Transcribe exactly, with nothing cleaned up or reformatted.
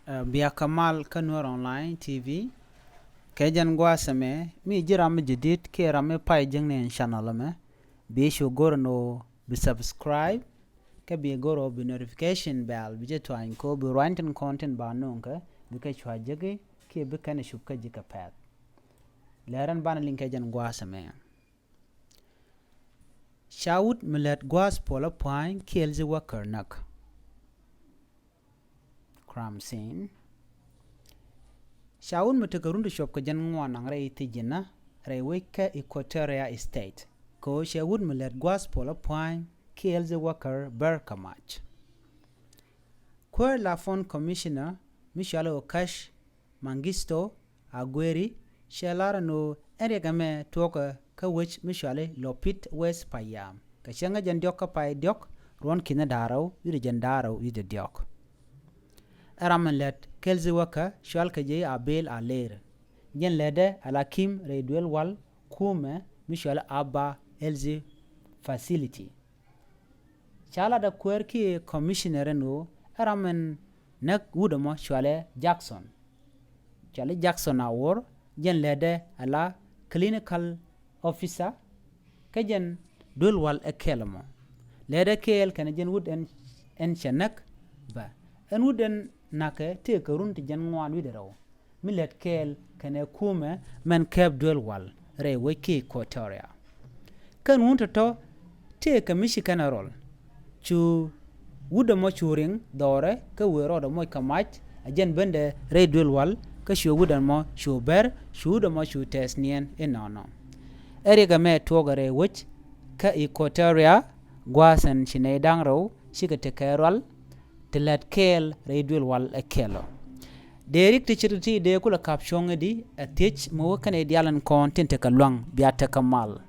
Ɛ, bia kɛ mal kä Nuer Online T V. Kɛ jɛn gua̱a̱th ɛmɛ, mi ji̱ ram mi jadid kiɛ ram mi pay jiäkni ɛn channel ɛmɛ, bi cu go̱r ɛn ɣöö bi subscribe, kä bi go̱r ɣöö bi notification bell bi jɛ tuany kɛ ɣöö bi ruany tin kɔn tin ba nööŋ kɛ bi kɛ cua jeki kiɛ bi kɛn cup kä ji̱ kɛ pɛth. Lɛr ɛn banɛ liŋ kɛ jɛn gua̱a̱th ɛmɛ. Ca wut mi lät gua̱a̱th puɔlä pua̱ny kiɛ health worker näk. Crime scene. Ca wut mi tekɛ run ti cuɔp kɛ jɛn ŋuan naŋ rɛy thi̱ji̱nä rɛy wec kä Equatoria State. Kɛ ɣöö cɛ wut mi lät gua̱a̱th puɔlä pua̱ny kiɛ health worker bär kɛ mac. Kuäär la former commissioner mi cɔal i̱ Okech Mengistu Agueri cɛ lar ɛn ɣöö ɛn riɛk ɛmɛ tuɔɔkɛ kä wec mi cɔal i̱ Lopit West Payam kɛ cäŋ ɛ jɛn diɔ̱k kä pay diɔ̱k ruɔ̱n ki̱n da̱ŋ rɛw wi̱cdɛ jiɛn da̱ŋ rɛw wi̱cdɛ diɔ̱k. Ɛ ram ɛn lät health worker cɔalkɛ jɛ i̱ Abel Aler. Jɛn lätdɛ ala kim rɛy duël wal kumɛ mi cɔal i̱ Aba Health Facility. Ca lat ɛ kuäär kiɛ commissioner ɛn ɣöö ɛ ram ɛn näk wut ɛmɔ cɔalɛ Jackson. Cɔalɛ Jackson Awor, jɛn lätdɛ ala clinical officer kä jɛn duël wal ɛ kɛl ɛmɔ. Lätdɛ kɛɛl kɛnɛ jɛn wut ɛn, ɛn cɛ näk bä. Ɛn wut ɛn näkɛ tëëkɛ run ti jiɛn ŋuan wi̱cdɛ rɛw. Mi lät kɛɛl kɛnɛ kumɛ mɛn kɛɛp duël wal rɛy wec kä Equatoria. Kɛn wun tɔ̱tɔ̱ tëëkɛ mi ci kɛn ɛ rɔl. Cu wut ɛmɔ cu riŋ dhɔrɛ kä wëë rɔɔdɛ moc kɛ mac ɛ jɛn bendɛ rɛy duël wal kä cu wut ɛmɔ cu bär cu wut ɛmɔ cu tɛth niɛn inɔnɔ. Ɛ riɛk ɛmɛ tuɔɔkɛ rɛy wec kä Equatoria gua̱a̱th ɛn ci nɛy da̱ŋ rɛw cikɛ tekɛ rual ti lät kɛɛl rɛy duël wal ɛ kɛl ɔ. Dee rik ti ce̱tkɛ ti dee kulɛ ka̱p cuɔ̱ŋ i̱di ɛ thiec mi wä kɛnɛ diaal ɛn kɔn tin tekɛ lua̱ŋ bia tekɛ mal.